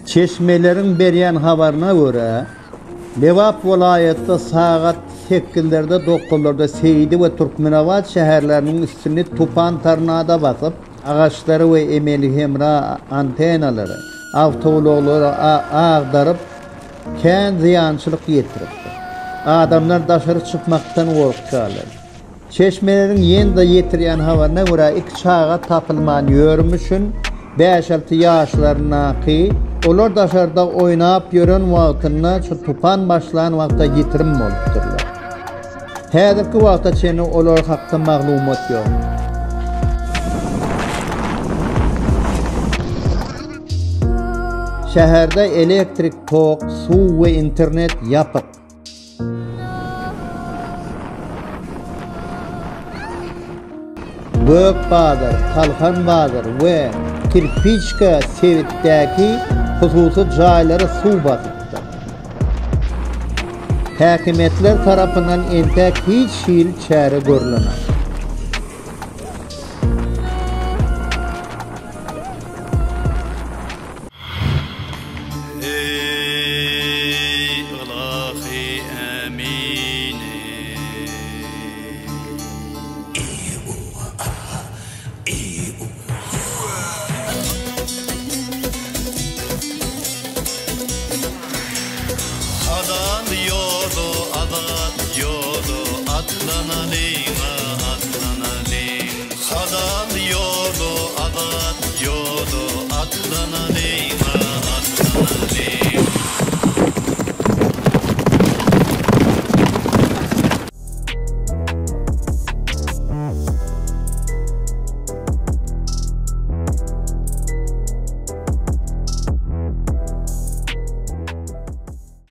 Çeşmeleriň berýän habaryna görä, Lebap welaýatda sagat sekizlerde, dokuzlarda Seýdi we Türkmenabat şäherleriniň üstüni tupan tornado basyp, agaçlary we emeli hemra antennalary, awtoulaglary agdaryp, kän zyýançylyk ýetiripdir. Adamlar daşary çykmakdan gorkýarlar. Çeşmeleriň ýene-de ýetirýän habaryna görä, iki çaga tapylman ýörmüşin, bäş-alty ýaşlaryndaky, olar daşarda oýnap ýören wagtynda şu tupan başlan wagtda ýitirim bolupdyrlar. Häzirki wagta çenli olar hakda maglumat ýok. Şäherde elektrik tok, suw we internet ýapyk. Gök bazar, Talhan bazar we Kirpiçka sebitdäki hususy jaýlary suw basypdyr. Häkimiýetler tarapyndan entäk hiç hili çäre görlenok.